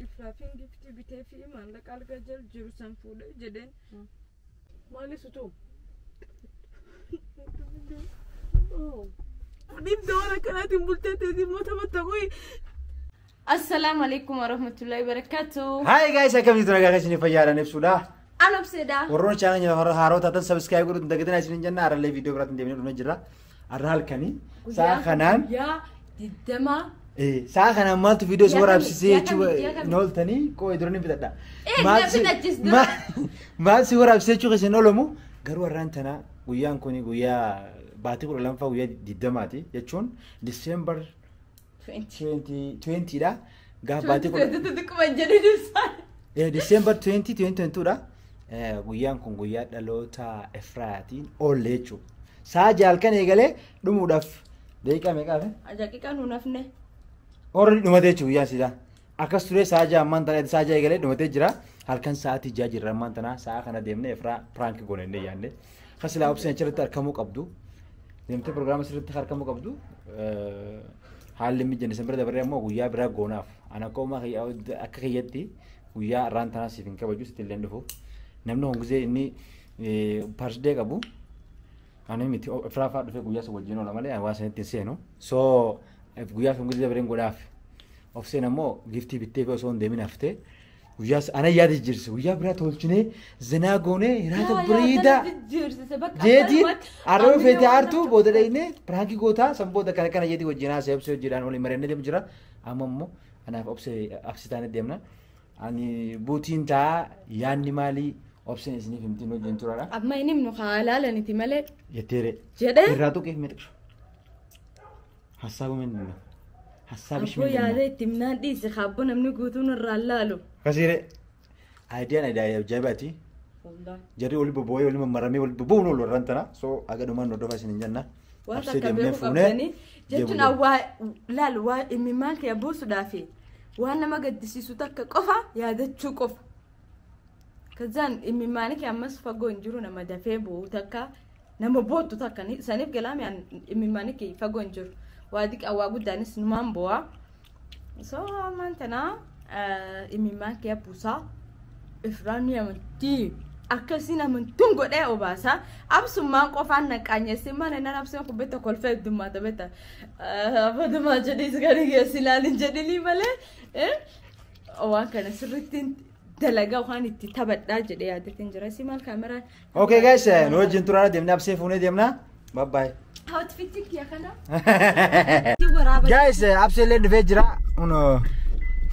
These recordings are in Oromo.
Ifraafiin giftii bitee fi maallaqa alga jala jiru san fuudhee jedheen. Maali sutuu? Dhibda waan akkanaatiin bultee teetii immoo taphatta qoyi. Assalaamu alaikum warahmatullahi wabarakatuh. Hi guys, akkamitti nagaa keessanii fayyaadhaan ibsuudha. An obseedha. Warroon channel haaroo taatan subscribe godhuun dagatinaa isiniin jenna. Har'allee viidiyoo biraatiin deemnee dhufnee jirra. Har'a halkanii sa'a kanaan Guyyaa 20. Sa'a kanaan maaltu viidiyoo si waraabsisee jechuu Guyyaa hin ooltanii qooyi dura ni fixadha. Na fixachis dura. Maal si waraabsisee jechuu keessan oolamu garuu har'aan tana guyyaan kun guyyaa baatii 12ffaa guyyaa 20ti jechuun December 20 dha. Gaaf baatii kudha. Xixiqquma jedhu ibsaan. December 20, 2022 dha. Guyyaan kun guyyaa dhaloota Efraatiin oolle jechuudha. Sa'a jaalkan eegalee dhumuudhaaf daqiiqaa meeqa hafe? Daqiiqaa nuun hafne. Orri dhumatee jechuudha guyyaan silaa. Akkas ture sa'a ja'a ammaan tana sa'a ja'a eegalee dhumatee jira. Halkan sa'aatii 6 jirra ammaan tana sa'a kana deemnee Efraa prank goone illee yaadne. Akka silaa obseen achirratti argamuu qabdu. Deemtee pirogiraama sirriitti argamuu qabdu. Haalli mijanne san bira dabarree ammoo guyyaa biraa goonaaf. Ani akka uumaa akka kiyyatti guyyaa har'aan tanaa siif hin kabaju sitti illee dhufu. Namni kun gisee inni birthday qabu. Ani miti Efraa fa'aa dhufee guyyaa sun wajjin oola malee waan sanitti hin seenu. So guyyaa sun gisee dabareen godhaaf. Obseen ammoo giftii bittee fi osoo hin deemin haftee guyyaa ana yaada jijjiirse guyyaa biraa tolchinee zinaa goonee hiraata bareedaa. Jeetiin har'a feete aartuu booda dhaqnee prank gootaa san booda kana kana jeetii wajjin haasa'e obsee hojiidhaan waliin mari'annee deemu jira. Amma immoo anaaf obsee absitaanii deemna. Ani buutiin ta'a yaadni maalii obseen isiniif himtiin wajjin turaadha. Amma inni himnu haa ilaalaniti malee. Jetteere. Jedhee. Irraa tuqee miidhagsu. Hassaaba mindinna. Hassaabish Abboo yaada mindinna. itti himnaan dhiise kaabboo namni guutuun irraa laalu. Akkasiire. Ideaan idea ajaa'ibaati. Jarri wali bobboo'ee wali mammaramee wali bobboo'uun oolu warraan tana. So aga dhumaan hordofaa isiniin jenna. Waan Absee takka deemnee beekuu fuunee qabdanii jechuun deemu. waa laal waa imimmaan kee buusuudhaafi waan nama gaddisiisu takka qofa yaadachuu qofa. Kazaan imimmaan kee ammas fagoo hin jiru nama dafee bu'u takka nama boottu takka saniif galaame imimmaan kee fagoo hin jiru. Waa diqaa waa guddaanis numaan bu'aa. So ammaan tana imimmaan kee buusaa Ifraan ni amantii. Akkasiin amantuun godhee obaasa. Absummaan qofaan na qaanyesse mana nan absuma kun beekta kolfee heddummaata beekta. Abadumaa jedhis gadi geessi ilaalin jedhini malee waan kana sirriitti dalagaa waan itti taphadhaa jedhee yaadatiin jira. Si maal kaameraan? Okay guys, nu wajjin turaadha deemnee absee fuunee deemna. Bye bye. Outfitiin kiyya kana. Waraaba. Guys, absee illee dhufee jira. Kun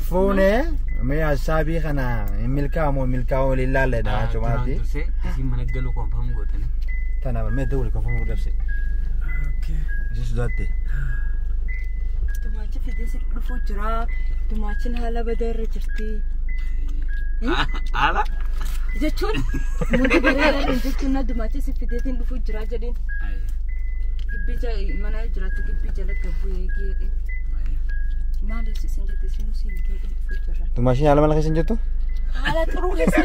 fuunee mee hassaabii kana hin milkaa'amu hin milkaa'u waliin laalledha jechuudha. Dursee isin mana galuu confirm gootanii. Tana mee dawli confirm godhabse. Isin sodaatte. Dumaachi fidee si dhufuu jira. Dumaachiin haala badaa irra jirti. Haala? Jechuun muka bareedaa jechuun na dumaachi si fideetiin dhufuu jira jedheen. Gibbii mana jiraatu gibbii jala gabbuu eegee jedheen. Maal isin jette isin siin geedheen dhufuu jira. Dumaashiin haala mala keessa hin jirtu? Haala xuruu keessa.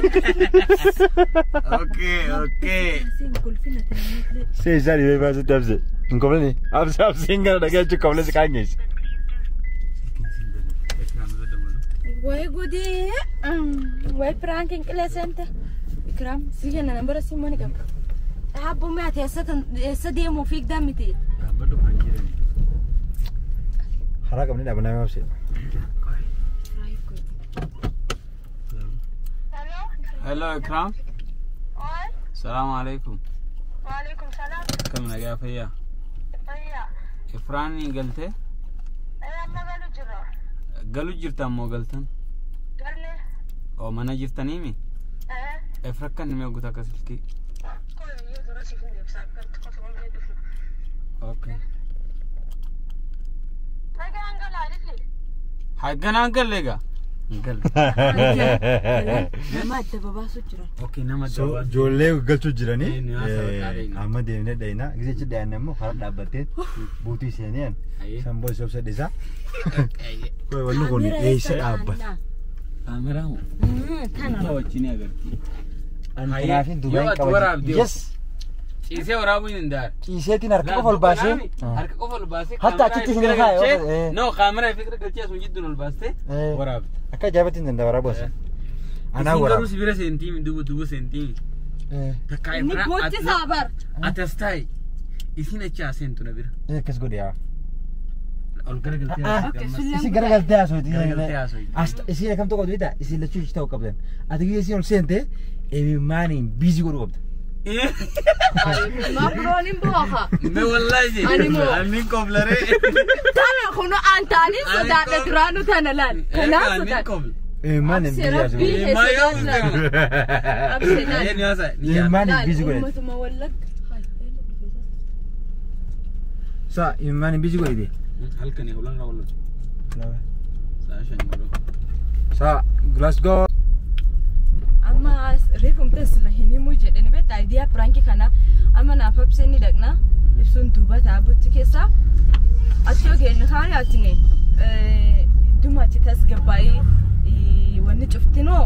Okay. Siin kolfina ta'anii. See isaa dhibee baasutti abse. Hin koflani. Abse abseen kana dhagaa jechuun kofle si qaanyeessi. Wayi gudii. Wayi prankiin qileessante. Ikiraam si kenna nambara si mani qaba. Dhaabbuu mi'a eessa deemuu fiigdaa miti. Dhaabbadhu kan jiran. Haraa qabnee dhaabannaa abse. Hello Ikram. Salaam alaikum. Waalaikum salaam. Akkam nagaa fayyaa? Fayyaa. Ifraan galtee? Amma galu jira. Galu jirta ammoo galtan? Galle. Oo mana jirtaniimi? Ifra kan nime guutaa akka silkii. Kun yoo dura siif hin deebisa akkatti qofa mamee dhufu. Okay. Nagaan galaa lilli. Hagganaan galle egaa? Hin galle. Nama adda babaasu jira. Okay nama So ijoollee galchuu jiranii Ni haasawaa taa'ee. amma deemnee dhayina. Gisee achi dhayanne immoo karaa dhaabbattee buutii seenee san booda sobsa dhiisa. Wanni kun eessa dhaabbata? Kaameraa moo? Kana. Wajjin agarti. Ani kanaafin Yoo Dubaay ati qaba. waraabde. Yes. Ciisee waraabuu hin danda'an. Ciiseetiin harka qofa ol baasee. Harka qofa ol baasee. Hatta achitti isin kaa'e. No, kaameraa fi galchee asuma jidduun ol baastee waraabde. Akka ajaa'ibatti hin danda'a waraabuu asii. Anaa Isin waraaba. garuu sibira seentiimi duuba duuba seentiimi. Takka Inni boochisaa bar. Atas taa'i. Isin achi haaseentu na bira. Akkas godhe yaa. Ol garagaltee haasofte. Isin garagaltee haasofte. Garagaltee haasofte. Isin akkam tokko beektaa? Isin lachuu ishee ta'uu qabdan. Ati guyyaa isin ol seente imimmaaniin biizii godhuu qabda. Maa biroon hin booha. Me wallahi. Ani moo. Ani koblaree. Tana kunu an taanii sodaadha duraanuu tana laal. Kanaaf Ani sodaadha. kobla. Imimmaaniin biizii Rabbii haasofte. Maa yoo keessa Absee laal. Ni haasa. Ni haasa. Imimmaaniin biizii godhate. Uummatuma wallagga. Sa imimmaaniin biizii godhate. Halkanii ulan rawlu. Sa'a shan godhu. Sa Glasgow. Amma reefumta sila hin himuu jedhani beektaa idiyaa piraankii kana amma naaf absee ni dhaqna ibsuun duuba taabutti keessa achi yoo geenyu kaani atini dhuma achi tasgabbaa'ii wanni cuftinoo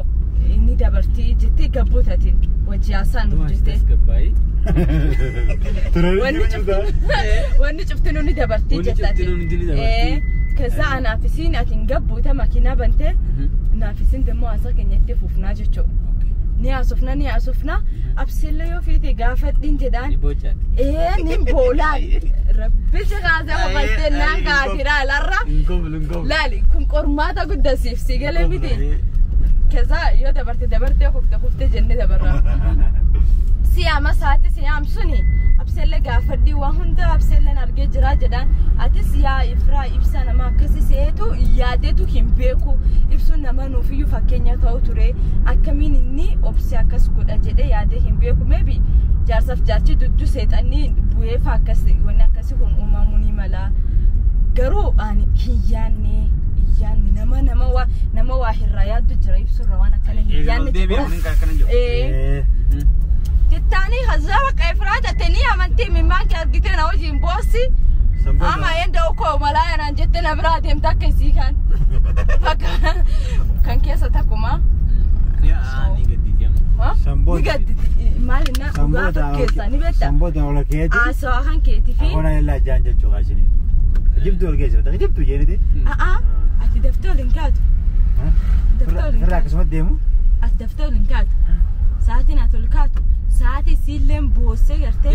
inni dabartii jettee gabbootaatiin wajji haasaan nuuf jettee. Wanni cuftinuu ni dabartii Wanni cuftinuu ni dabartii. ከዛ anaafisiin atiin gabboota makiinaa bantee naafisiin immoo haasaa keenyatti fufnaa jechuudha. Ni haasofna ni haasofna abseellee yoo feete gaafadhiin jedhaan Ni bochaati. ee ni boolaan rabbi si kaasee qofattee naan kaatiraa larra Hin koblu hin koblu. laali kun qormaata guddaa siif si galee miti. ከዛ yoo dabarte dabartee kufte kufte jennee dabarra. Siyaama saati siyaam suni abseellee gaafadhii waan hunda abseelleen argee jira jedhaan atis yaa ifraa ibsa nama akkasi seetu yaadeetu hin beeku ibsuun nama nuufiyyuu fakkeenya ta'u ture akkamiin inni obse akkas godha jedhee yaadee hin beeku maybe jaarsaaf jaarchi duddu seexanni bu'eefa akkas wanni akkasi kun uumamuu ni mala garuu ani hin yaanne yaanne nama nama waa nama waa hirraa yaaddu jira ibsurra waan akkana hin yaanne Deebi'ee jettaanii hazaa bakka ifraa jettanii amantii mimmaan kee argitee na wajjin boossi ama enda uko malaya naan jette na biraa deemte akka isii kan bakka kan keessa takkuma. Ni gadditi amma. Ni gadditi maal inni dhugaa fakkeessa ni beekta. Samboota ol keeti. Haasawaa kan keetii fi. Akona illaa jaan jechuu kaasini. Jibtu ol keessa bata jibtu jeeniti. A'a ati daftee ol hin kaatu. Daftee ol hin Firraa kaatu. akkasumatti deemu. Ati daftee ol hin kaatu. Sa'aatiin ati ol kaatu sa'aatii siilleen boossee gartee.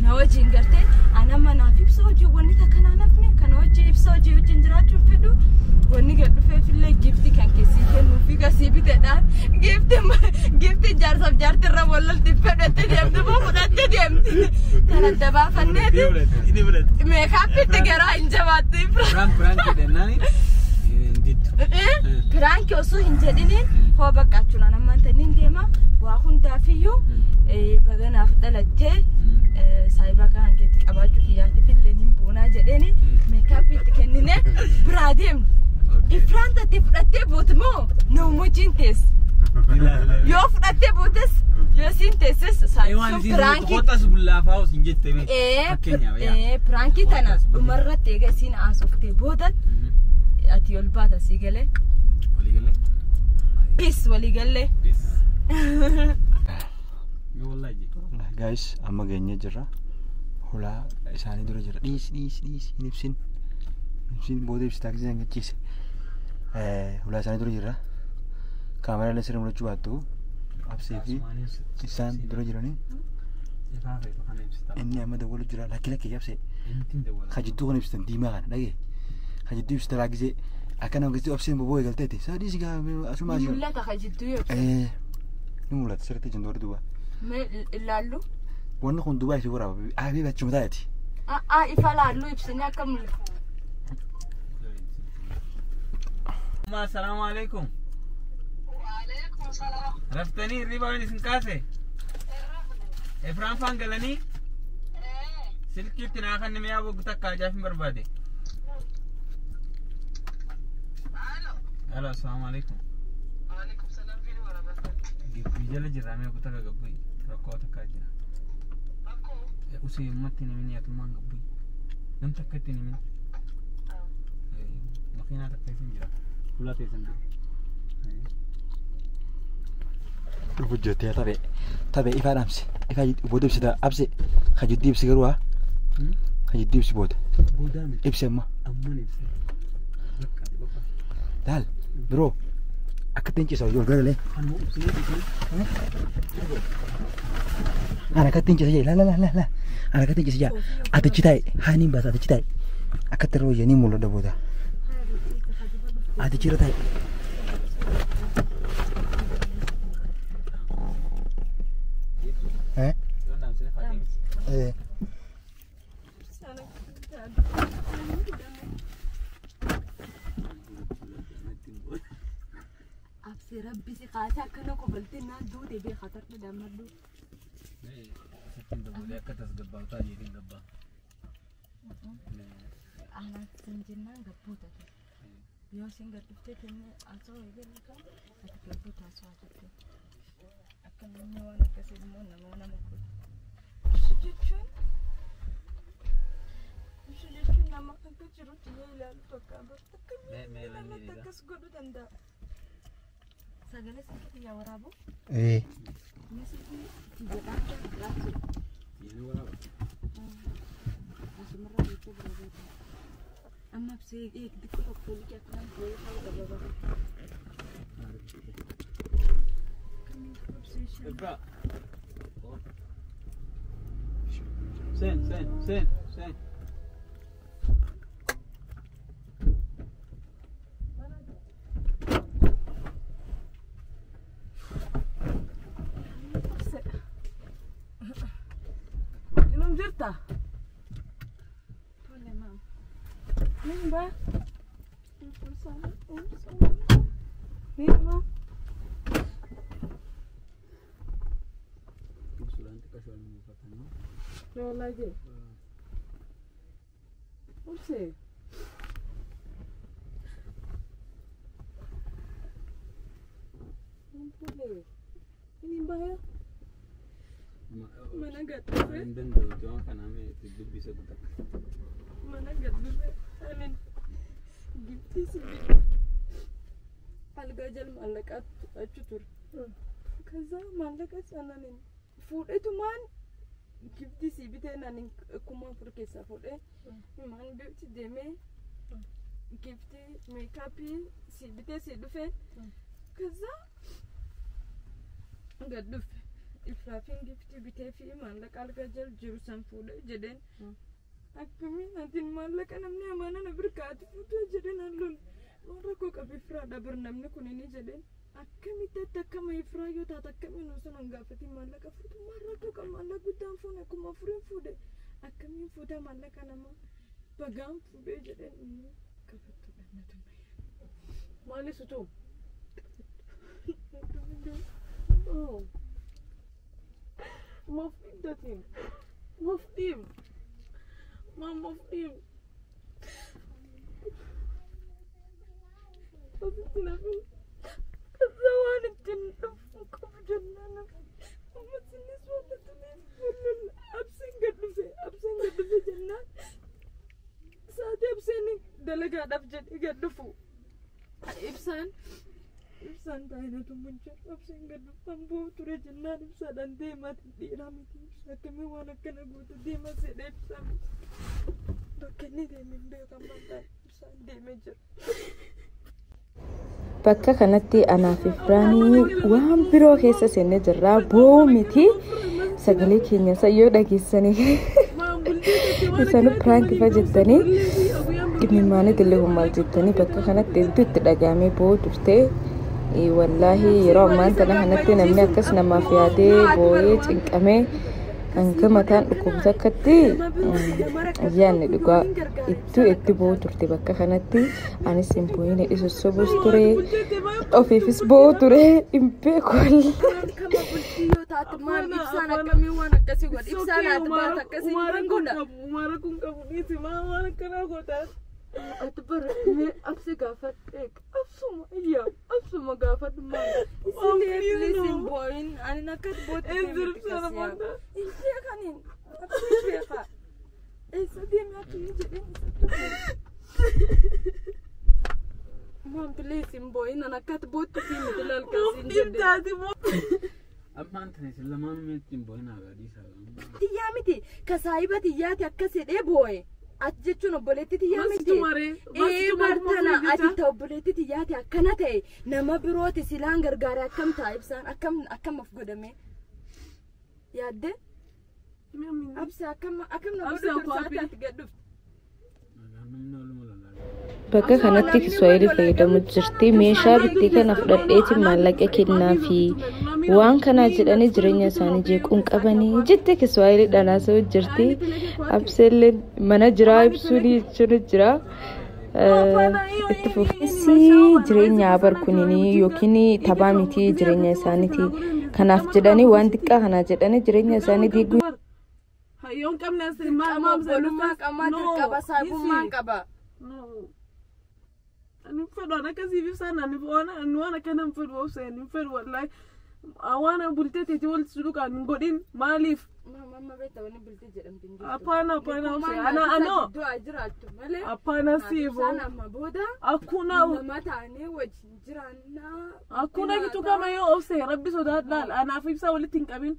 Na wajjin gartee ana manaaf ibsa hojii wanni takka naan hafne kana hojii ibsa hojii wajjin jiraachuun fedhu wanni gad dhufeefillee gifti kan keessii kennuu fi kasii biteedhaan gifti gifti jaarsaaf jaartirra wallalti fedhatte deemti moo fudhatte deemti kana dabaafanneeti meekaappitti garaa hin jabaattu ibra. Piraan piraan jedhannaan hin dittu. Piraankii osoo hin jedhiniin hoo baqqaachuun ammaan tanniin deema waa hundaafiyyuu baganaaf dhalattee saayibaa kan keetti qabaachuu kiyyaatiif illee niin boonaa jedheeni meekaappii itti kennine biraa deemne. Ifraan tattee fudhattee buute moo nama wajjin teesse? Yoo fudhattee buutes yoo siin teesses sun piraankii Qotas bullaafaa osoo hin jette mee. Fakkeenyaaf yaa. piraankii tana dhumarratti eega isiin haasoftee booda ati ol baata sii galee. Waliigalee. Peace waliigalee. Yoo wallahi jee. Guys amma geenyee jirra. Hulaa isaanii dura jira. Dhiis dhiis dhiis hin ibsin. Ibsin booda ibsi taaksii san gachiise. Hulaa isaanii dura jirra. Kaameraalee sirrii mul'achuu baattu. Absee fi isaan dura jiranii. Ifaa feetu kana ibsita. Inni amma dawwalu jira. Lakki lakki absee. Inni dawwala. Ka jidduu kana ibsitan diimaa kana dhagee. Ka jidduu ibsitan laagisee akkana gisee abseen boboo eegalteeti. Saa dhiisi gaa asuma asii. Mul'ata ka jidduu yoo Ni mul'ata sirriitti jiru warri duuba. Mee ilaallu. Wanni kun duubaa isii waraaba. Abii achuma taa'eeti. A'aa ifa laallu ibsinee akka mul'atu. Assalaamu alaikum. Waalaikum salaam. Raftanii hirriba waan isin kaase? Efraan faan galanii silkiitti naa kan mi'aa boggu takka ajaaf hin barbaade. Halo, assalaamu alaikum. Waalaikum salaam fi warahmatullahi. Gibbii jala jirra mee takka gabbii rakkoo takkaa jira. Rakkoo. Usee ummatti hin himin yaatummaan gabbii. Nam takka itti hin himin. Makiinaa takka isin jira. Fuula teessan jira. Dhufu jettee taphee taphee ifaa dhaamse ifaa booda ibsita abse kajiddii ibsi garuu haa kajiddii ibsi booda Boodaa miti. ibsi amma Amman ibsa. Bakka bakka. laal biroo akka ittiin ciisa ol garagalee Kanuma ibsinee ibsinee. ana akka ittiin ciisa jee laal laal laal ana akka ittiin ciisa jaa atichi taa'e haaniin baasa atichi taa'e akka itti irra hojjanii mul'ata booda atichi irra taa'e. Eh? Yoo dhaamsine faatiin. Eh. Absee rabbi si kaasee akkana kobaltee naan duute bee khatarta dammadhu. Sittiin dabalee akka tasgabbaa'u ta'a jeetiin gabbaa. Anaatiin jennaan gabbuuta ture. Yoo isin gad dhuftee kennee asoo eegalu kan ati gabbuuta asoo jette. Akka namni waan akkasii immoo nama nama godhu. Ibsu jechuun ibsu jechuun nama akka jirutti yoo ilaalu tokko abarta Mee akkamitti namatti akkas godhuu danda'a? Sagalee silkii xiyyaa waraabu? Eh. Mee silkii xiyyaadhaan raabsu. Yaani waraaba. Asumarra beekuu bira beeku. Amma ibsee xiqqoo tokko liqii akkanaan boo'ee ta'uu qaba. Ibra. Sen sen sen sen. Inum jirta? Tole maam. Nin ba? Nin ba? Ibsuudhaan xiqqaa shawaan muufatanii. Wallahi je. Obse. Tole. Inin ba? Mana gad dhufe Hin danda'u waan kanaa mee itti dubbisa guddaa. mana gad dhufe anin giftii si bite algaa jala maallaqaatu achi ture. ከዛ maallaqa sananiin fuudhetumaan giftii si bitee naniin 4000 keessaa fuudhee maan biuti deemee giftii meekaappii si bitee si dhufe ከዛ gad dhufe ifraafiin giftii bitee fi maallaqa algaa jala jiru san fuudhee jedheen akkamiin atiin maallaqa namni amaana na birkaati fuutee jedheen halluun waan rakkoo qabu ifraadha bir namni kun inni jedheen akkamitti atti akkama ifraa yoo taate akkamiin osoo nan gaafatiin maallaqa fuutu maal rakkoo qaba maallaqa guddaan fuune 4000 fuudhe akkamiin fuuta maallaqa namaa bagaan fuudhee jedheen inni qabattuudha na tume. Maali sutu? Na tume. Oh. Maaf dhiibdatiin. Maaf dhiib. Maam maaf dhiib. Asitti nafin ከዛ waan ittiin dhufu qabu jennaan ammas innis waan na tumeef wallola abseen gad dhufe abseen gad dhufe jennaan sa'aatii abseen dalagaadhaaf jedhee gad dhufu ibsaan ibsaan taa'ee na tumuun jedhu abseen gad dhufu hamboo ture jennaan ibsaadhaan deemaa dhiiraa miti ibsa akkamii waan akkana goota deemaa sedhee ibsaan bakka inni deeme hin beeku ammaan taa'e ibsaan deemee jira. Bakka kanatti anaaf Ifraanii waan biroo keessa seennee jirra. Boo miti sagalee keenya isa yoo dhageessanii Maam bultii teessee waan isaan akkanaatiin piraank ifa jettanii guyyaa dhimmimaanii illee maal jettanii bakka kanatti hedduu itti dhagahamee boo'u turte. Wallaahi yeroo ammaan tana kanatti namni akkas namaaf yaadee boo'ee cinqamee hanga mataan dhukkubu takkatti yaadni dhugaa iddoo itti boo'u turte bakka kanatti anis hin boo'in hidhi sossobus ture ofiifis boo'u ture hin beeku wallaahi. Akkama bultii yoo taate maal ibsaan akkamii waan akkasii godha ibsaan ati baata akkasii Umaara hin kun godha. qabu, umaara kun qabu dhiisi maa waan akkanaa gootaan. Ati bara mee absi gaafadhu eeg absuma iyyaa absuma gaafadhu maal isin please hin boo'in ani akkas bootti Eeziribsana booda. Hin beekaniin absii beeka eessa deemee akkamii jedheen isa tufe. Maam please hin boo'in ani akkas bootti siin miti lalkaasiin Muftiin jedhe. taate moo. Ammaan tana isin lamaan meetti hin boo'inaa gaadhiisaa. Tiyyaa miti ka saahiba tiyyaati akkas jedhee boo'e. Ati jechuun obboleetti tiyyaa miti. Ee bartana ati ta obboleetti tiyyaati akkana ta'e nama birooti silaan gargaare akkam ta'a ibsaan akkam akkam of godhame. Yaadde? Absa akkam akkam na godhu tursaati ati gad dhufte. Bakka kanatti Kiswahili fayyadamu jirti. Meeshaa bittii kana fudhadheeti maallaqa kennaafi waan kanaa jedhanii jireenya isaanii jeequun qabanii jette Kiswahiliidhaan haasa'u jirti. Abseellee mana jiraa ibsuun jechuun jira. Itti fufiinsi jireenya abar kunini yookiin taphaa miti jireenya isaaniiti. Kanaaf jedhanii waan xiqqaa kanaa jedhanii jireenya isaanii diiguu Hayyoon qabne as maam Obbolummaa qabaa dirqama saahibummaan qaba. Ani fedhu an akkasiif ibsaan ani waan waan akkana hin fedhu obseen hin fedhu wallahi waan bultee teetii walitti suduqaan hin godhin maaliif Mamma beekta wanni bultii jedhamti hin jirtu. Apana apana obsee ana ano Du'aa jiraattu malee. Apana siivo Isaan amma booda akkuna nama taanee wajjin jiraannaa. Akkuna kitu kama yoo obsee rabbi sodaadhaan anaaf ibsaa walitti hin qabin.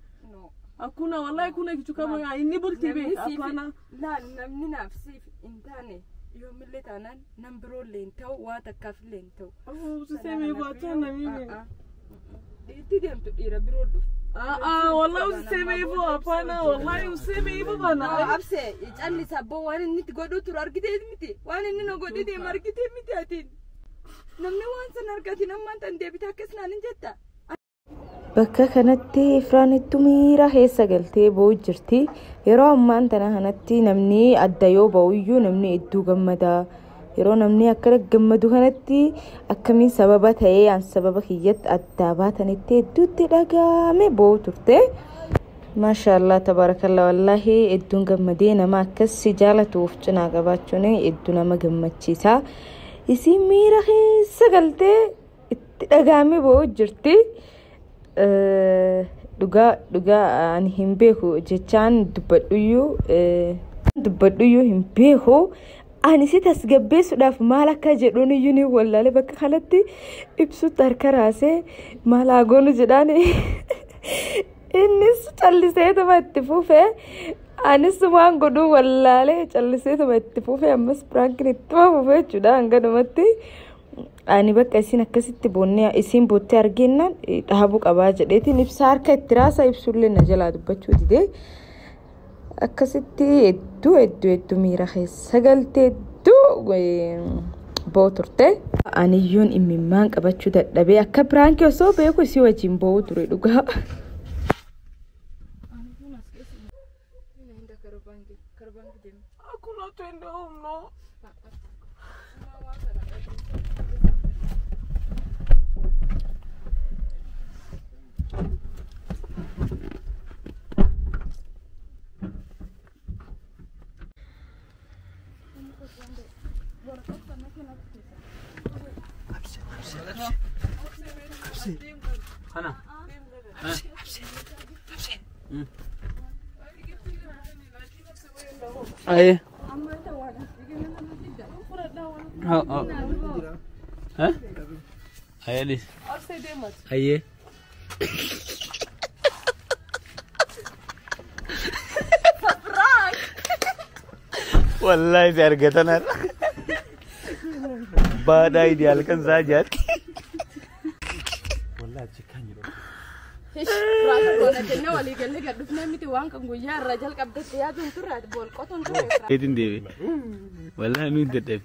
Akkuna wallahi kuna kitu kama yoo inni bultii beek apana. Laal namni naaf siif hin taane yoomillee taanaan nam biroollee hin ta'u waa takkaafillee hin ta'u. Usiseme hivyo achana mimi. Itti deemtu dhiira biroo dhufu. Ah, wallahi usiseme hivyo hapana, wallahi usiseme hivyo bana. Abse callisa abboo waan inni itti godhuu turu argitee miti waan inni na godhee deemu argitee miti atiin. Namni waan sana argatiin ammaan tan deebite akkas naan hin jetta. Bakka kanatti Ifraanittu miira keessa galtee boo'u jirti. Yeroo ammaan tana kanatti namni adda yoo ba'uyyuu namni hedduu gammada. Yeroo namni akkana gammadu kanatti akkamiin sababa ta'ee an sababa kiyyatti addaa baatanitti hedduutti dhaga'ame boo'u turte. Maashaallah tabaarakallaa wallaahi hedduun gammadee nama akkas si jaalatu of cinaa qabaachuun hedduu nama gammachiisa. Isiin miira keessa galtee itti dhaga'ame boo'u jirti. Dhugaa dhugaa ani hin beeku jechaan dubbadhuyyuu hin beeku. Ani si tasgabbeessuudhaaf maal akka jedhuun iyyuu ni wallaale bakka kanatti ibsutti harka raasee maal haa goonu jedhaan innis calliseetuma itti fufee anis waan godhuu wallaalee calliseetuma itti fufee ammas piraankiin ittuma fufee jechuudha hanganumatti. Ani bakka isiin akkasitti boonnee isiin boottee argennaan dhaabuu qabaa jedheetiin ibsaa harka itti raasa ibsullee na jalaa dubbachuu didee akkasitti hedduu hedduu hedduu miira keessa galtee hedduu boo'u turte. Aniyyoon imimmaan qabachuu dadhabee akka piraankii osoo beeku isii wajjin boo'u ture dhugaa. Akkuna twende home no. Kana. Aye. Oh. Huh? Aye this. Aye. Wallahi si argatan Bad idea kan saja. Wallahi cikan jiru. Raakkoon jennee walii galee gad dhufnee miti waan kan guyyaa irra jalqabdetti yaaduun turre ati bool qotuun turre. Eetin deebi. Wallahi nuyi dadhabe.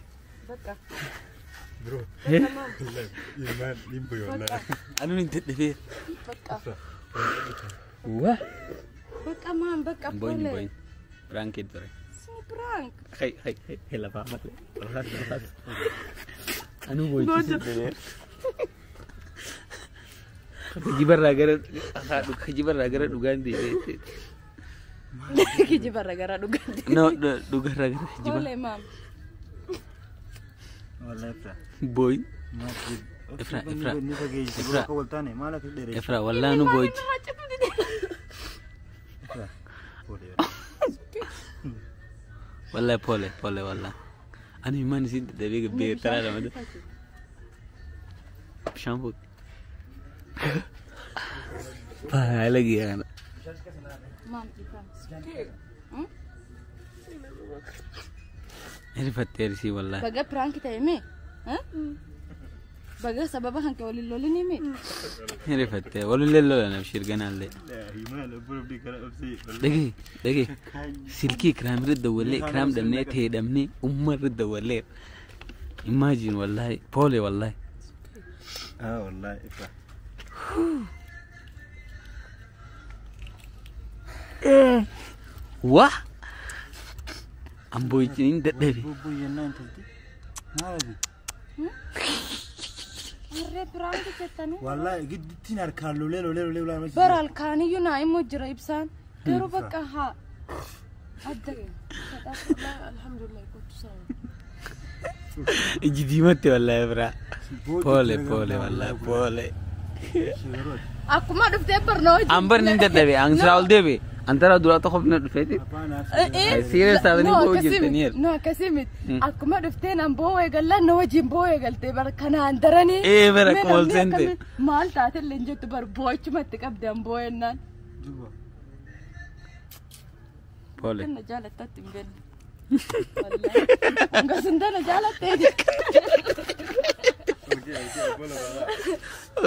Bakka. Bro. Iman limbo wallahi. Anu nuyi dadhabe. Bakka. Wah. Bakka maam bakka Boyin pole. boyin. Prank ture. Sini prank. Hai hai hai lafa malee. Anu boyichise dadhabe. Kijibarraa gara dhugaan deebi'e. Kijibarraa gara dhugaan deebi'e. No, dhugarraa gara kijiba. Pole maam. Wallahi Ifra. Boy. Ifra Ifra. Ifra. Ifra wallahi nu boyichi. Wallahi pole pole wallahi. Ani imaan isin dadhabee gabbee taraa lamada. Bishaan fuudhi. Baala giyana. Rifatteersi wallahi. Baga prank ta'e mee? Baga sababa kan kee waliin lolinii mee? Rifattee walillee lolan abshir ganaallee. Dhagee dhagee silkii ikraam irra dawwallee ikraam dhabnee ta'e dhabnee umma irra dawwallee. Imagine wallahi pole wallahi. Ah wallahi ifra. Wah! Amboo ijjiin dadhabe. Bobboo jennaan intalti. Maali? Harree prank jettanii. Wallahi giddittiin harkaan lolee lolee lolee lolee. Bara halkaaniyyuu naa immoo jira ibsaan. Garuu bakka haa. Adda. Alhamdulillah kottu sama. Iji diimatte wallahi biraa. Pole pole wallahi pole. Akkuma dhuftee barnoo Ambar nin dadhabe an siraa ol deebi'e. Antara dura tokko na dhufeeti. Serious taatanii boo'uu jirtaniiru. No akkasii miti. Akkuma dhuftee nan boo'uu eegallaan na wajjin boo'uu eegaltee bara kanaan daranii. Ee bara akkuma ol seente. Maal taatellee hin jettu bara boo'achumatti qabde an boo'ennaan. Pole. Kana jaalattatti hin beekne. Hanga na jaalattee.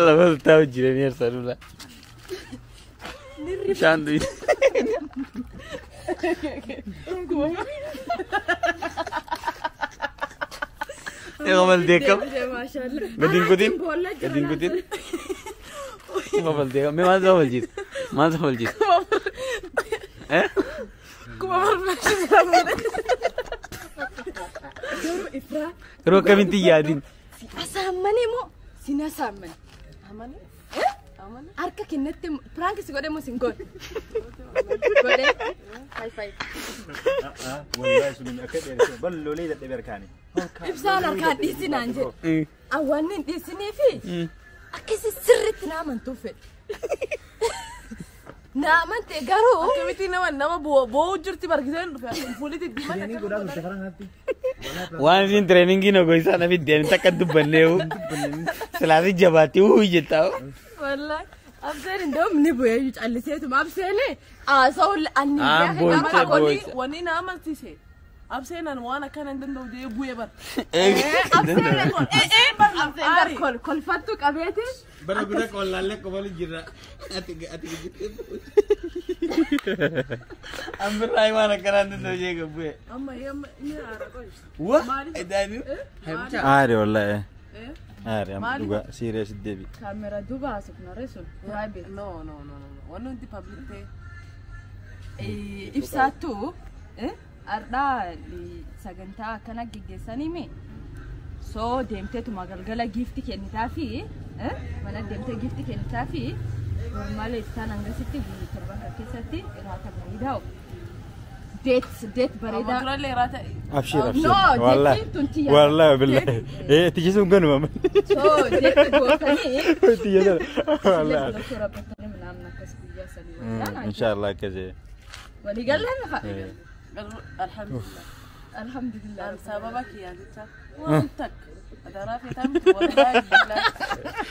Lama taa'u jiranii sanula. Bishaan dhuyi. Egaa deekam. Gadi hin kutin. Gadi hin kutin. Egaa deekam. Mee maal saba falchiisa? Maal saba falchiisa? Eh? Kuma barbaachisaa. Garuu ifraa. Garuu akkamitti yaadin? Si asaammanii moo si na saammani? Amane? Amane? Harka kennatti prank si godhe moo si hin godhe? Godhe. High five. Wallahi sun akka dheeresse bal lolee dadhabe harkaani. Ibsaan harkaan dhiisinaan jedhe. Awwaanni hin dhiisinii fi akkasi sirriitti na amantuuf fedhe. Na amante garuu. Akkamitti nama nama boo'uu jirti bargiseen dhufe fuulli diimaa Godhaa. Waan isin tireeningii nogoo isaa na fiddeen takka dubbanneewu. Silaasi jabaatti wuu jettaa. Wallahi. Abseen እንደውም ni bu'ee calliseetuma abseen haasa'u anni Aan boo'icha boo'icha. Wanni na amansiise. Abseenaan waan akkana hin danda'u jedhee bu'ee bara. Abseen kolfattu qabeeti. Bara guddaa qollaallee qobalu jirra. Ati ati Ambirraa waan akkanaa hin danda'u jedhee bu'ee. Amma amma inni haara qoy. Wah! Idaani. Aare wallahi. Aare amma dhugaa serious deebi. Kaamera duuba haasofna reesun. Private. No no no no. Wanni hundi public ta'e. Ibsaattu ardhaa sagantaa akkana geggeessanii mi soo deemteetuma galgala giifti kennitaa fi mana deemtee giifti kennitaa fi normaala isaan hangasitti torban kan keessatti irraata bareedaa deet deet bareedaa. Durallee irraa Abshir abshir. No, Wallahi. jechuun tun tiyya. Wallahi billahi. Eh tiyyi sun ganuma. Soo deetti gootanii. Tiyya sana. Wallahi. Doktora ምናምን akkas guyyaa sadii waliin. Inshallah akkasii. Walii gallee lafa. Alhamdulillah. Alhamdulillah. Sababa kiyyaa jecha waan takka adaraa feetaa miti wallahi billahi.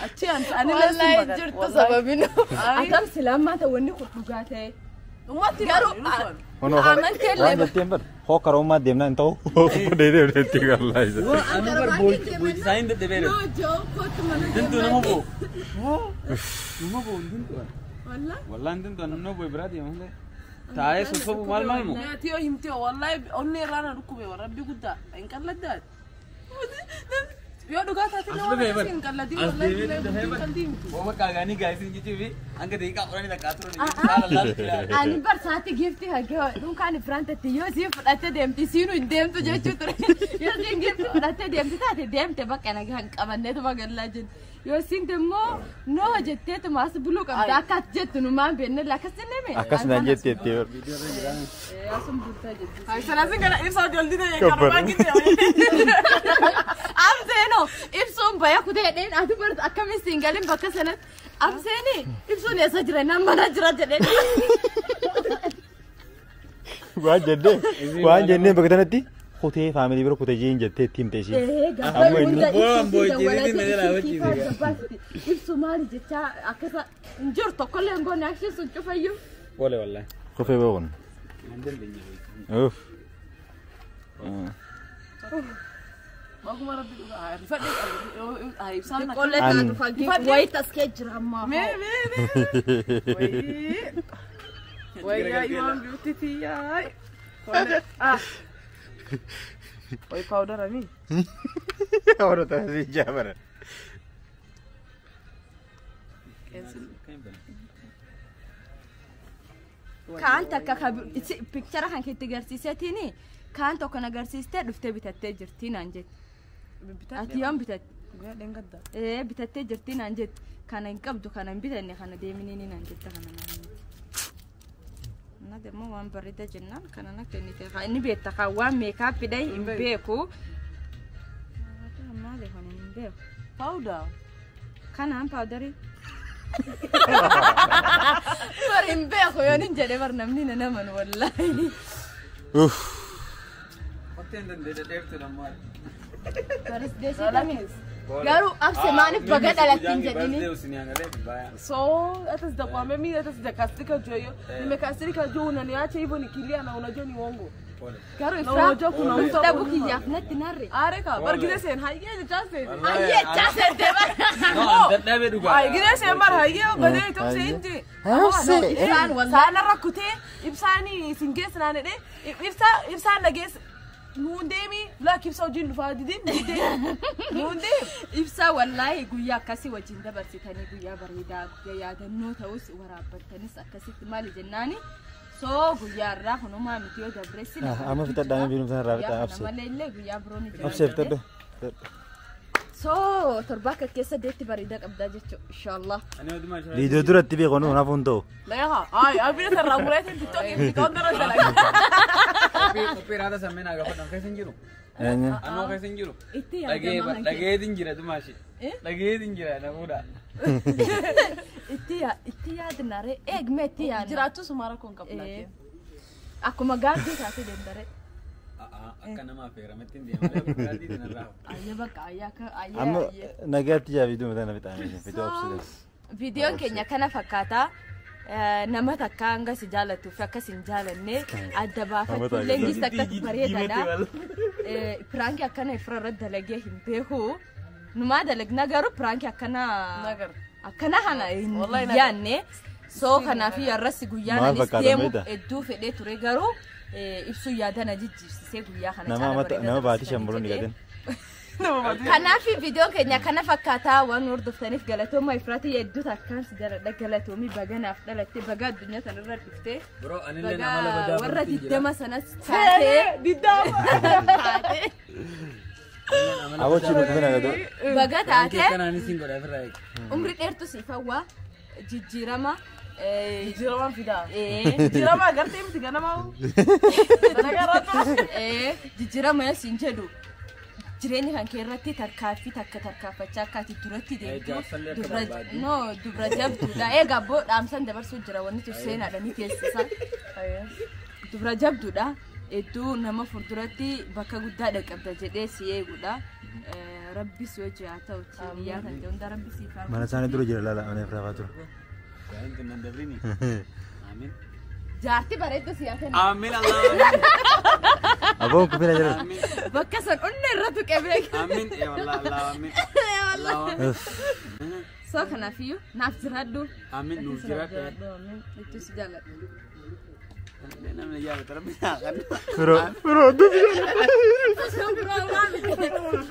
Achi ani Wallahi jirtu sababin. Atam silaamaa ta'e wanni kun dhugaa ta'e. Ummatti Garuu amantee Waan jetteen bar hoo karoomaa deemnaa hin ta'u. Deedee deetti wallahi. Boocisaa hin dadhabeera. No joo kootu mana Dintuu nama bo'u. Nama bo'u hin dintuu. Wallah hin dintuu namni bo'e biraa deema malee. Taa'ee sossobu maal maal moo? Tiyoo himtiyoo wallahi onnee irraa na dhukkube rabbi guddaa hin qalladdaati. Yoo dhugaa taate nama akkasii hin qalladii wallahi billahi hin qalladii miti. Ooma kaagaanii gaayisiin jechuu fi hanga daqiiqaa kudhanii takkaa turan saala laaltu yaada. Ani barsaatti giiftii hagee dhuunkaan firaantatti yoo siin fudhattee deemti siinuu hin deemtu jechuu ture. Yoo siin giiftii fudhattee deemti taate deemte bakka nagaa hin qabanneetuma gallaa jenna. Yoo siin immoo noo jetteetuma as buluu qabda akka ati jettu numaan beekne akkas jennee Akkas naan jetteetti. Asum bultaa jetti. Salaasin kana ibsaa joldi ta'e karooraan giddee. Abseenoo ibsuun baya kutee dheen ati bartu akkamis siin galin bakka sanatti abseeni ibsuun eessa jira nan mana jira jedheen. Waan jennee waan jennee bakka sanatti Kutee faamilii bira kutee jeen jettee ittiin himte isheen. Gaafa hunda ibsu maali jechaa akkasa hin jiru tokkollee hin goone akshin sun cufayyuu. Wale wallahi. Kofee boqon. Uff. Baguma rabbi dhugaa rifadhe ibsaan Qollee taatu fakkii wayii taskee jira ammaa. Mee mee mee. Wayii imaan beauty tiyyaa. Ah. Wayii powder ami. Awwaala taasisee jaabara. Kaan takka picture kan keetti agarsiiseetini kaan tokko na agarsiistee dhuftee bitattee jirti naan jette. Ati yoom bitatte? Bitattee jirti naan jette. Kana hin qabdu kana hin bitanne kana deeminiini naan jette kana naan jette. Na deemu waan bareeda jennaan kana na kennite. Inni beekta kan waan meekaappidha hin beeku. Maali kana hin beeku. Powder. Kanaan powderii. Bar hin beeku yoon hin jedhe bar namni na naman wallaahi. Uff. Garuu abse maaliif baga dhalatti hin jedhini? So hata sitakwambia mimi hata sijakasirika juu hiyo. Nimekasirika juu unaniacha hivyo nikilia na unajua ni uongo. Garuu Na unajua kuna mtu dhabu kiyyaaf natti narre. Areka bar gide sen hayye jechase. Hayyee chaasee deema. No, dadhabee dhugaa. Ay gide sen bar hayye badee tokko seenji. Abse. Ibsaan wallaahi. Ibsaan irra kutee ibsaanii isin geessa naan jedhee ibsaan nageessa. Nuun deemi laak ibsa wajjin dhufaa didin nuun deemi. Ibsaa wallaahi guyyaa akkasii wajjin dabarsitanii guyyaa bareedaa guyyaa yaadannoo ta'us waraabbattanis akkasitti maali jennaani. Soo guyyaa irraa kunumaa miti yoo dabreessine. Amma fixadhaa biirum sana irraa fixaa abse. Malee illee guyyaa biroo ni jira. Abse fixadhu. Soo torba akka keessa deetti bareedaa qabdaa jechuudha inshaallah. Viidiyoo duratti beeku nuuf hin ta'u. Leha ay abina sarara mureetiin tiktookii fi koondara dalagaa. Qophii raada sammeen gaafadhan keessa hin jiru. Anoo keessa hin jiru. Itti yaadamaa kan Dhageetiin jira tumaashee. Dhageetiin jira namuudha. Itti yaadnaree eegmee itti yaadna. Jiraachuu sumaara kun qabna. Akkuma gaaddii taatee deemtaree. Akka nama affeerametti hin deemne. Ayya bakka ayya akka ayya. Amma nagaatti jaa viidiyoo mataa na fixaa fixaa obsides. Viidiyoon keenya kana fakkaata. Nama takka hanga si jaallattuu fi akkas hin jaalanne adda baafachuu leenjis takkatti bareedaadha. Piraankii akkana ifra irratti dalagee hin beeku. Numaa dalagna garuu piraankii akkana akkana kana hin yaanne. Soo kanaaf har'as guyyaan anis deemu hedduu fedhee ture garuu ibsuu yaadana jijjiirsisee guyyaa kana caala bareedaa. Nama baatii shan ni gatin. Kanaaf viidiyoon keenya kana fakkaataa waan hordoftaniif galatooma Ifraatii hedduu takkaan si jaalladha galatoomii baganaaf dhalattee baga addunyaa sanarra dhuftee baga warra 20 sanas taatee 20 Awwachi nuti bina gado. Baga taatee umri dheertu siif hawwa jijjiirama. Jijjiirama fidaa. Jijjiirama agartee miti ganamaa. Jijjiirama siin jedhu. Jireenya kan kee irratti tarkaaffii takka tarkaanfachaa akka ati duratti deemtu dubra jabduudha. Egaa abboo dhaamsan dabarsuu jira wanni tun seenaadha ni teessisa. Dubra jabduudha. Hedduu nama fuulduratti bakka guddaa dhaqqabda jedhee si eeguudha. Rabbi si wajji haa ta'u biyyaa kan ta'e hunda rabbi siif haa. Mana isaanii dura jira laala mana Ifraa tura. Jaartii bareedduu si haa kennu. Amiin Allah. Aboon kufina jira. Bakka san onnee irra tuqee beeku. Amiin wallah Allah amiin. Soo kanaafiyyuu naaf jiraadhu. Amiin nuuf jiraadhu. Ittuu si jaalladha. Namni jaallata rabbi naa kennu. Firoo firoo dubbi. Firoo waan miti.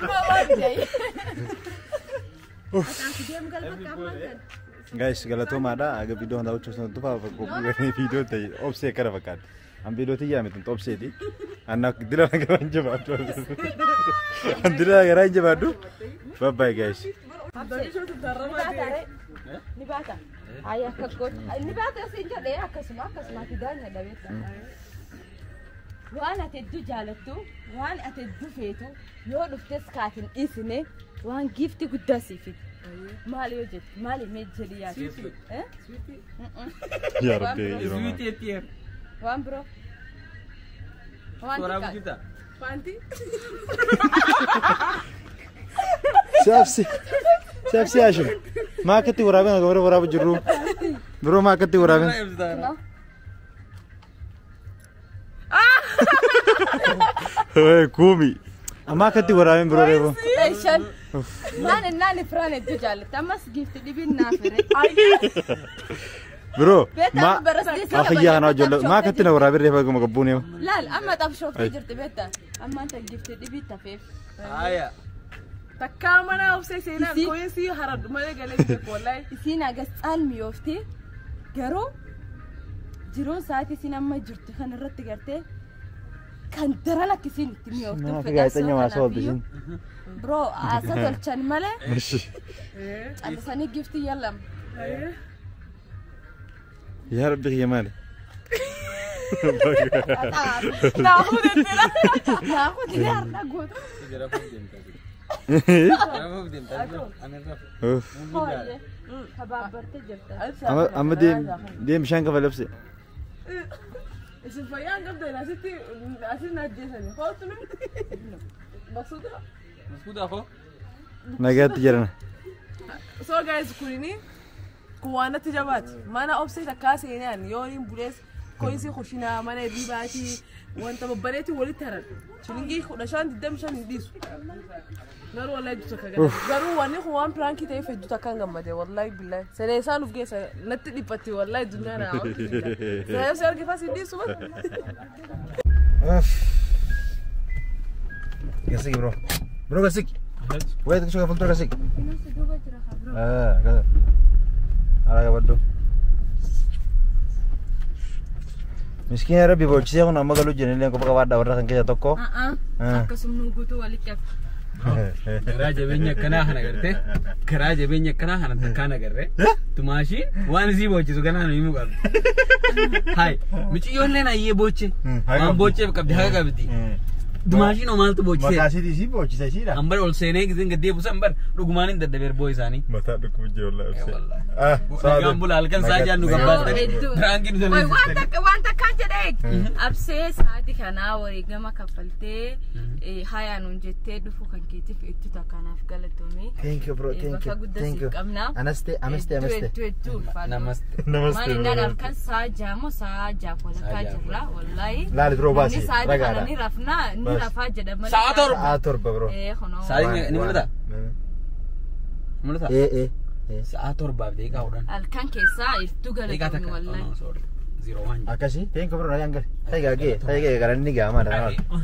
Firoo waan miti. Guys galatoomaadha. Aga viidiyoo hunda hojjechuuf sana dhufaa viidiyoo ta'e obsee akkana fakkaatti. An viidiyoo tiyyaa miti obseeti. Anna dila garaa hin jabaadhu. An dila garaa hin jabaadhu. Bye bye guys. Ni baata. Ayya akka goota. Ni baata siin jedhee akkasuma akkasuma ati daanya dhabeetta. Waan ati hedduu jaalattu, waan ati hedduu feetu, yoo dhuftes kaatin dhiisine waan giifti guddaa siif fidi. Maali yoo jettu maali mee jedhi yaadu. Yaa Rabbi yeroo. Waan biroo. Waraabu jirta? Paantii. Saafsi. Saafsi Hashim. Maa akkatti waraabeen warra waraabu jirru. Biroo maa akkatti waraabeen. Kumi. Amma akkatti waraabeen biroo reefu. Shan. Maan innaan ifraan hedduu jaallatti ammas giifti dhibiin naaf hire. Biroo. Beektaa bara Akiyyaa kana ijoollee maa akkatti na waraabeen reefu akkuma gabbuun yoo. Laal amma xabshooftee jirti beektaa ammaan tan giifti dhibii tafeef. Aya. Takkaa mana obsee seenaan koyesii haradhu malee galee beeku wallahi. Isiin agas caalmiyoofti garuu jiruun sa'aatii isiin amma jirtu kan irratti gartee kan daran akka isiin itti mi'ooftu Nama akka gaazexeenya waa soobdi isiin. Biroo haasa tolchan malee callisanii gifti yallam. Yaa Rabbi kiyya maali? Naafuu deettira. Naafuu didee har'a gootu. Rafuuf deemtaa. Rafuuf deemtaa. Ani rafu. Hooyye kabaabbartee jirta. Amma deem bishaan kafa labse. Isin fayyaan qabdan asitti asitti na ajjeesani. Kootu nu. Maqsuuda. Maskuudaa koo? Nagaatti jedhana. So guys kunini kun waan natti jabaati. Mana obsee takkaa seenaan yoo hin bulees koyisii kushinaa mana hirribaatii wanta babbareetii walitti haran. Shilingii 15 25 hin dhiisu. Garuu wallahi hedduu takka gammade. Garuu wanni kun waan piraankii ta'eef hedduu takka hin gammade wallahi billahi. Siree isaan uf geessa natti dhiphatti wallahi dunyaa naa. Siree si argifas hin dhiisu bara. Gasigi bro. Bro gasigi. Wait kushuka fuuldura gasigi. Bineensi duuba jira haa biroo. Gasa. Alaa qabadhu. Miskiina Rabbi boochisee kun amma galuu jiran illee qofa qabaadha warra kan keessa tokko. Akkasuma nu guutuu walitti hafe. Garaa jabeenya akkanaa kana gartee garaa jabeenya akkanaa kana takkaan agarree tumaashiin waan isii boochisu kanaa nu himuu qabdi. Hai miciyyoolleen ayyee booche waan boocheef qabdi haqa qabdi. Tumaashiin hoo maaltu boochisee? Mataa isiitii isii boochisa isiidha. Ambar ol seenee giseen gad deebisan bar dhugumaan hin dadhabeer boo isaanii. Mataa dhukkubu jira wallahi obsee. Nagaan bula halkan saa jaan nu gabbaastanii piraankiin nu Wai waan takkaan jedhee absee sa'aatii kanaa wareegama kaffaltee hayaa nuun jettee dhufuu kan keetiif hedduu takkanaaf galatoomii. Thank you bro, thank Bakka you. guddaa Thank siif you. qabna. Anaste, amaste, amaste. Hedduu hedduu ulfaadha. Namaste. Namaste. Maal innaan halkan sa'a jaamoo sa'a jaaf walakkaa Sa'a jaaf jirra wallaahi. Laali bro baasi. Namni sa'aatii kana Ragaadha. ni rafnaa ni Baasi. rafaa jedha malee. Sa'a torba. Sa'a torba bro. Kunoo. Sa'aatiin ni mul'ata? Mul'ata? Ee ee. Sa'a 7:10. Halkan keessaa hedduu Daqiiqaa galatoomii takka. wallaahi. Oh, no, sorry. 01. Akkasii. Thank you bro nagaan gali. Ta'igaa gee, ta'igaa galanni gaama dha. Ay, oh,